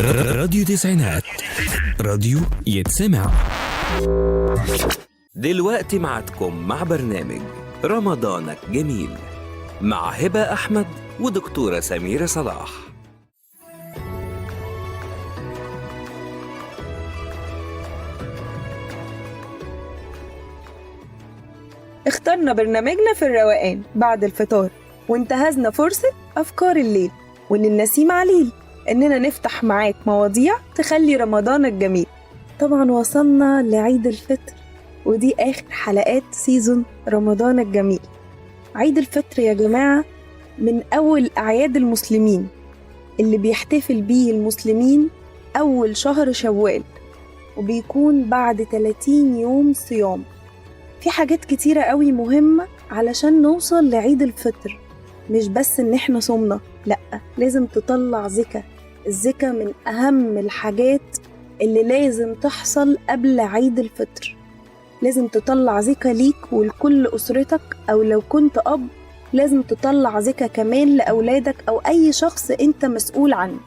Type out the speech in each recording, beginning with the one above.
راديو تسعينات، راديو يتسمع. دلوقتي معدكم مع برنامج رمضانك جميل مع هبة أحمد ودكتورة سميرة صلاح. اخترنا برنامجنا في الروقان بعد الفطار، وانتهزنا فرصة أفكار الليل وإن النسيم عليل إننا نفتح معاك مواضيع تخلي رمضانك جميل. طبعا وصلنا لعيد الفطر، ودي آخر حلقات season رمضان الجميل. عيد الفطر يا جماعة من أول أعياد المسلمين اللي بيحتفل بيه المسلمين أول شهر شوال، وبيكون بعد 30 يوم صيام. في حاجات كتيرة قوي مهمة علشان نوصل لعيد الفطر، مش بس إن إحنا صمنا، لأ لازم تطلع زكاة. الزكاة من أهم الحاجات اللي لازم تحصل قبل عيد الفطر. لازم تطلع زكاة ليك ولكل أسرتك، أو لو كنت أب لازم تطلع زكاة كمان لأولادك أو أي شخص أنت مسؤول عنه.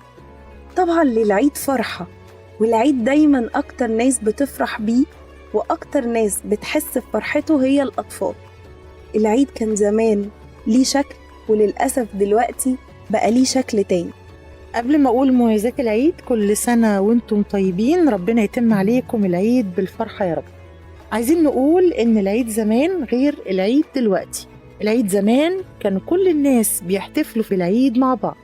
طبعا للعيد فرحة، والعيد دايما أكتر ناس بتفرح بيه وأكتر ناس بتحس بفرحته هي الأطفال. العيد كان زمان ليه شكل، وللأسف دلوقتي بقى ليه شكل تاني. قبل ما أقول مميزات العيد، كل سنة وانتم طيبين، ربنا يتم عليكم العيد بالفرحة يا رب. عايزين نقول إن العيد زمان غير العيد دلوقتي. العيد زمان كان كل الناس بيحتفلوا في العيد مع بعض.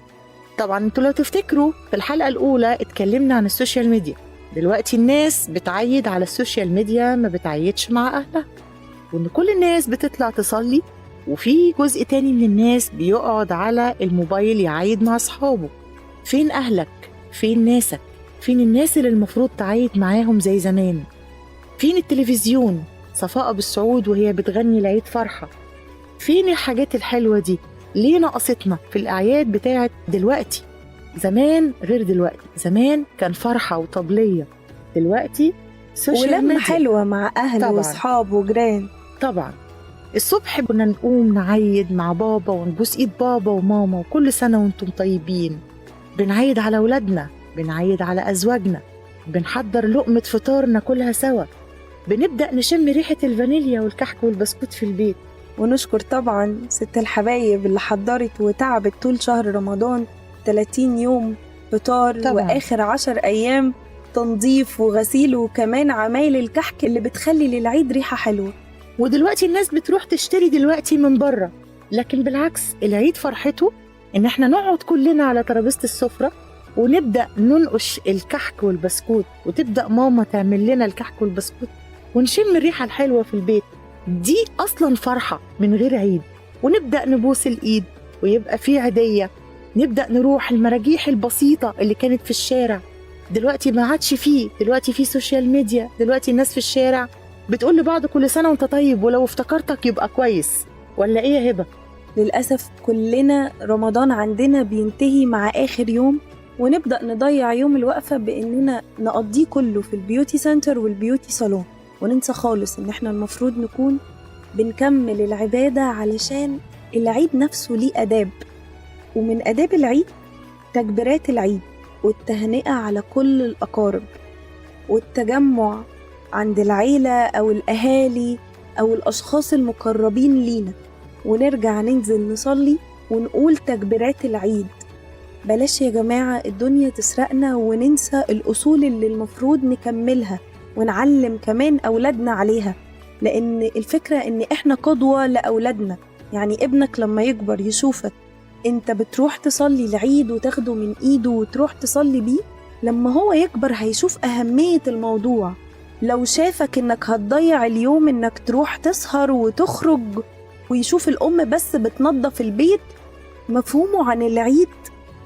طبعا انتوا لو تفتكروا في الحلقة الأولى اتكلمنا عن ال social media. دلوقتي الناس بتعيد على ال social media، ما بتعيدش مع أهلها، وإن كل الناس بتطلع تصلي، وفي جزء تاني من الناس بيقعد على الموبايل يعيد مع أصحابه. فين أهلك؟ فين ناسك؟ فين الناس اللي المفروض تعيد معاهم زي زمان؟ فين التلفزيون؟ صفاء بالسعود وهي بتغني العيد فرحة. فين الحاجات الحلوة دي؟ ليه نقصتنا في الأعياد بتاعت دلوقتي؟ زمان غير دلوقتي، زمان كان فرحة وطبلية، دلوقتي social ولمة ميديا. حلوة مع أهل وأصحاب وجيران. طبعا الصبح كنا نقوم نعيد مع بابا ونبوس ايد بابا وماما، وكل سنة وانتم طيبين. بنعيد على أولادنا، بنعيد على أزواجنا، بنحضر لقمة فطار ناكلها سوا، بنبدأ نشم ريحة الفانيليا والكحك والبسكوت في البيت. ونشكر طبعا ست الحبايب اللي حضرت وتعبت طول شهر رمضان، 30 يوم فطار طبعاً. وآخر 10 أيام تنظيف وغسيل، وكمان عمايل الكحك اللي بتخلي للعيد ريحة حلوة. ودلوقتي الناس بتروح تشتري دلوقتي من بره، لكن بالعكس العيد فرحته إن احنا نقعد كلنا على ترابيزة السفرة ونبدأ ننقش الكحك والبسكوت، وتبدأ ماما تعمل لنا الكحك والبسكوت ونشم الريحة الحلوة في البيت. دي أصلا فرحة من غير عيد. ونبدأ نبوس الإيد ويبقى في عيدية، نبدأ نروح المراجيح البسيطة اللي كانت في الشارع. دلوقتي ما عادش فيه، دلوقتي فيه social media، دلوقتي الناس في الشارع بتقول لبعض كل سنة وانت طيب، ولو افتكرتك يبقى كويس. ولا ايه يا هبة؟ للأسف كلنا رمضان عندنا بينتهي مع آخر يوم، ونبدأ نضيع يوم الوقفة بإننا نقضيه كله في ال beauty center وال beauty salon، وننسى خالص إن احنا المفروض نكون بنكمل العبادة علشان العيد نفسه ليه آداب. ومن آداب العيد تكبيرات العيد والتهنئة على كل الأقارب، والتجمع عند العيلة أو الأهالي أو الأشخاص المقربين لينا، ونرجع ننزل نصلي ونقول تكبيرات العيد. بلاش يا جماعة الدنيا تسرقنا وننسى الأصول اللي المفروض نكملها ونعلم كمان أولادنا عليها، لأن الفكرة إن إحنا قدوة لأولادنا. يعني ابنك لما يكبر يشوفك أنت بتروح تصلي العيد وتاخده من إيده وتروح تصلي بيه، لما هو يكبر هيشوف أهمية الموضوع. لو شافك إنك هتضيع اليوم إنك تروح تسهر وتخرج، ويشوف الأم بس بتنظف البيت، مفهومه عن العيد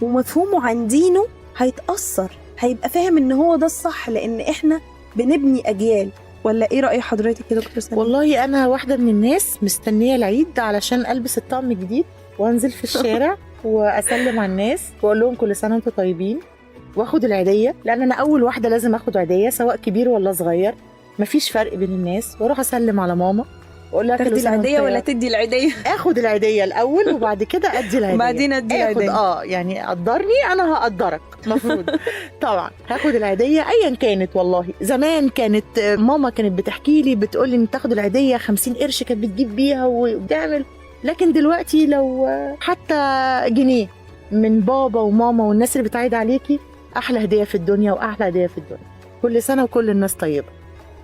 ومفهومه عن دينه هيتأثر، هيبقى فاهم إن هو ده الصح، لأن إحنا بنبني أجيال. ولا إيه رأي حضرتك يا دكتور سمير؟ والله أنا واحدة من الناس مستنية العيد علشان ألبس الطقم الجديد وأنزل في الشارع وأسلم على الناس وأقول لهم كل سنة وأنتم طيبين، وأخد العيدية، لأن أنا أول واحدة لازم أخد عيدية سواء كبير ولا صغير، مفيش فرق بين الناس. وأروح أسلم على ماما واقول لها كل تاخدي سنة وأنت العيديه ولا طيبة. تدي العيديه؟ اخد العيديه الاول وبعد كده ادي العيديه. وبعدين ادي اخد العيديه. يعني قدرني انا هقدرك المفروض. طبعا هاخد العيديه ايا كانت. والله زمان كانت ماما كانت بتحكي لي، بتقول لي ان تاخد العيديه 50 قرش كانت بتجيب بيها وبتعمل، لكن دلوقتي لو حتى جنيه من بابا وماما والناس اللي بتعيد عليكي احلى هديه في الدنيا، واحلى هديه في الدنيا. كل سنة وكل الناس طيبة.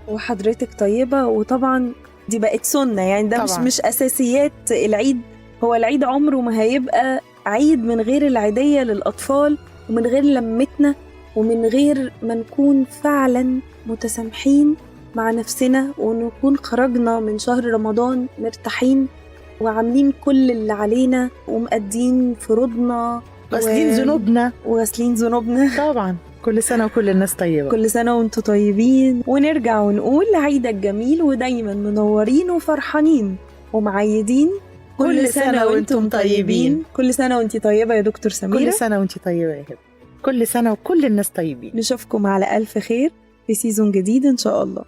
وحضرتك طيبة. وطبعا دي بقت سنة، يعني ده مش طبعاً. مش اساسيات العيد. هو العيد عمره ما هيبقى عيد من غير العيديه للاطفال، ومن غير لمتنا، ومن غير ما نكون فعلا متسامحين مع نفسنا، ونكون خرجنا من شهر رمضان مرتاحين وعاملين كل اللي علينا ومقدين فروضنا غاسلين ذنوبنا. وغاسلين ذنوبنا. طبعا كل سنة وكل الناس طيبة. كل سنة وانتم طيبين. ونرجع ونقول عيدك جميل، ودايما منورين وفرحانين ومعيدين. كل سنة وانتم طيبين. كل سنة وانت طيبة يا دكتور سميرة. كل سنة وانت طيبة يا هبه. كل سنة وكل الناس طيبين. نشوفكم على ألف خير في season جديد إن شاء الله.